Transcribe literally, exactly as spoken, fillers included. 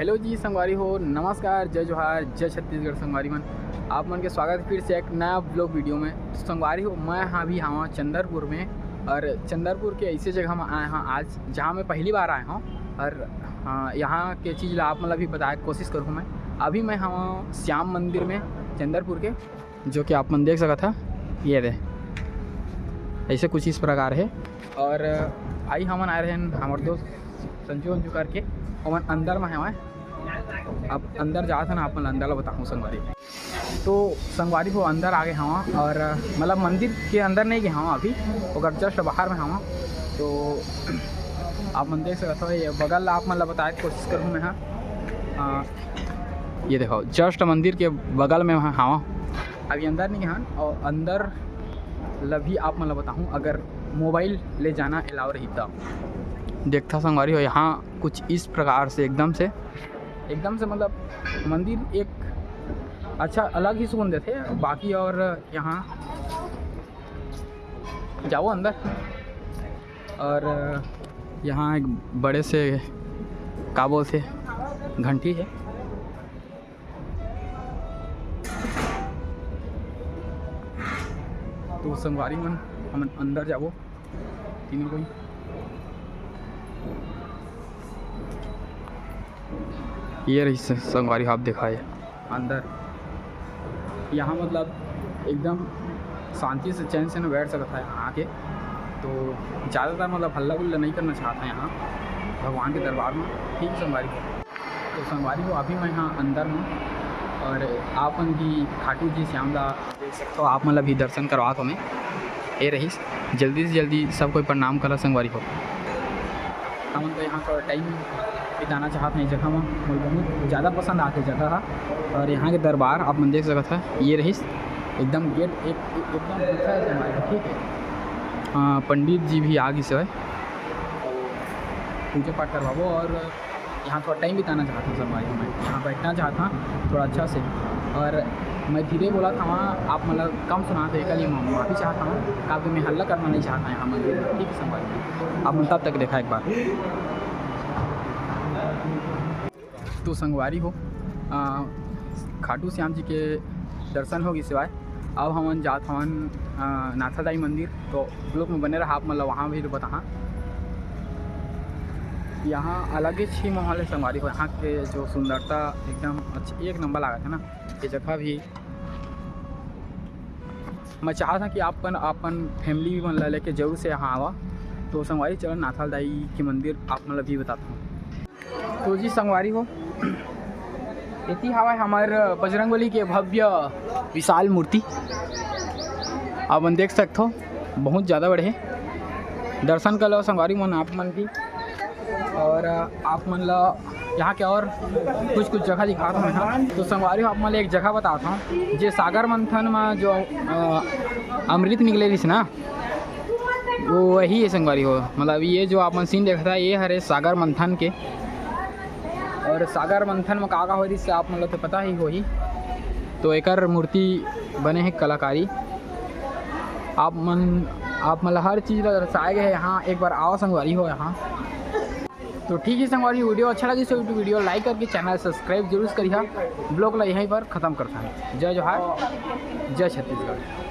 Hello जी संगवारी हो, नमस्कार, जय जोहार, जय छत्तीसगढ़ संगवारी मन। आप मन के स्वागत हे फिर से एक नया ब्लॉग वीडियो में। तो संगवारी हो, मैं हाँ अभी हवा चंदरपुर में, और चंदरपुर के ऐसे जगह में आए हाँ आज, जहाँ मैं पहली बार आए हूँ। और हाँ, यहाँ के चीज़ ला आप मन ला भी बताए के कोशिश करूँ मैं। अभी मैं हवा श्याम मंदिर में, चंदरपुर के, जो कि आप मन देख सकत हा, ये दे, ऐसे कुछ इस प्रकार है। और भाई हमन आए रहे हमर दोस्त संजू अंजू करके, ओमन अंदर में हवय। अब अंदर जात हन, आप मन ला अंदर ला बताहूँ संगवारी। तो संगवारी हो, अंदर आ गए हवा, और मतलब मंदिर के अंदर नहीं गए हवा अभी, ओकर जस्ट बाहर में हवा। तो आप मन देख सकत हो, ये बगल ला आप मन ला बताए के कोशिश करूँ मैं हाँ। अ, ये देखो, जस्ट मंदिर के बगल में वहाँ हवा। अभी अंदर नहीं हन, और अंदर ला भी आप मन ला बताहूँ, अगर मोबाइल ले जाना अलाउ रही तब। देखता संगवारी हो, यहाँ कुछ इस प्रकार से एकदम से, एकदम से मतलब मंदिर एक अच्छा अलग ही सुकून देथे। बाकी और यहाँ जाओ अंदर, और यहाँ एक बड़े से का बोलथे, घंटी है। तो संगवारी मन, हमन अंदर जाबो तीनों कोई। ये रही स-, संगवारी, आप दिखाए अंदर, यहाँ मतलब एकदम शांति से, चैन से ना बैठ सकत है यहाँ आके। तो ज़्यादातर मतलब हल्ला गुल्ला नहीं करना चाहता यहाँ भगवान के दरबार में, ठीक है संगवारी। तो संगवारी हो, अभी मैं यहाँ अंदर हूँ, और आप मन भी खाटू जी श्याम ला देख सकते हो, आप मन ला भी दर्शन करवात हो मैं। ए रहीस, जल्दी से जल्दी सब कोई प्रणाम करा संगवारी हो। हमन तो यहाँ थोड़ा टाइम बिताना चाहत हैं जगह में, मोला बहुत ज़्यादा पसंद आथे जगह हा। और यहाँ के दरबार आप मन देख सकत है, ये रहीस एकदम गेट एक, एकदम अच्छा है संगवारी हो, ठीक है। हाँ, पंडित जी भी आ गिस हवय, पूजा पाठ करवाबो और यहाँ थोड़ा टाइम बिताना चाहत हूँ संगवारी हो, मैं यहाँ बैठना चाहत हूँ थोड़ा अच्छा से। और मैं धीरे बोलत हूँ, आप मन ला कम सुनात हे, एकर लिए मैं माफ़ी चाहत हूँ, काबर कि मैं हल्ला करना नहीं चाहत हूँ यहाँ मंदिर में, ठीक है संगवारी हो। आप मन तब तक देखा एक बार। तो संगवारी हो, अ, खाटू श्याम जी के दर्शन हो गिस हवय। अब हमन जात हवन, अ, नाथादाई मंदिर। तो ब्लॉग में बने रहा, आप मन ला वहाँ भी बताहा। यहाँ अलग ही माहौल है संगवारी हो, यहाँ के जो सुंदरता एकदम अच्छ-, एक नंबर लागत है ना। ये जगह भी मैं चाहत हूँ कि आप मन अपन फैमिली मन ला लेके जरूर से यहाँ आवा। तो संगवारी, चलो नाथादाई के मंदिर आप मन ला भी बताता हूँ। तो जी संगवारी हो, एती हावय हमर बजरंगबली के भव्य विशाल मूर्ति। आप मन देख सकथो, बहुत ज़्यादा बड़े हे। दर्शन कर लो संगवारी मन, आप मन भी। और आप मन ला यहाँ के और कुछ कुछ जगह दिखात हूँ मैं। तो संगवारी हो, आप मन ला एक जगह बतात हूँ, जे सागर मंथन में जो, अ, अमृत निकले रहिस ना, वो वही है संगवारी हो। मतलब ये जो आप मन सीन देखत हा, ये हरे सागर मंथन के। और सागर मंथन में का का होय रहिस, आप मन ला तो पता ही होही। तो एकर मूर्ति बने हे कलाकारी। आप मन, आप मन ला हर चीज़ ला दर्शाए गए हे यहाँ। एक बार आओ संगवारी हो यहाँ। तो ठीक है संगवारी, वीडियो अच्छा लगिस तो वीडियो like करके चैनल सब्सक्राइब जरूर करिहा। ब्लॉग ला यहीं पर ख़त्म करता है। जय जोहार, जय छत्तीसगढ़।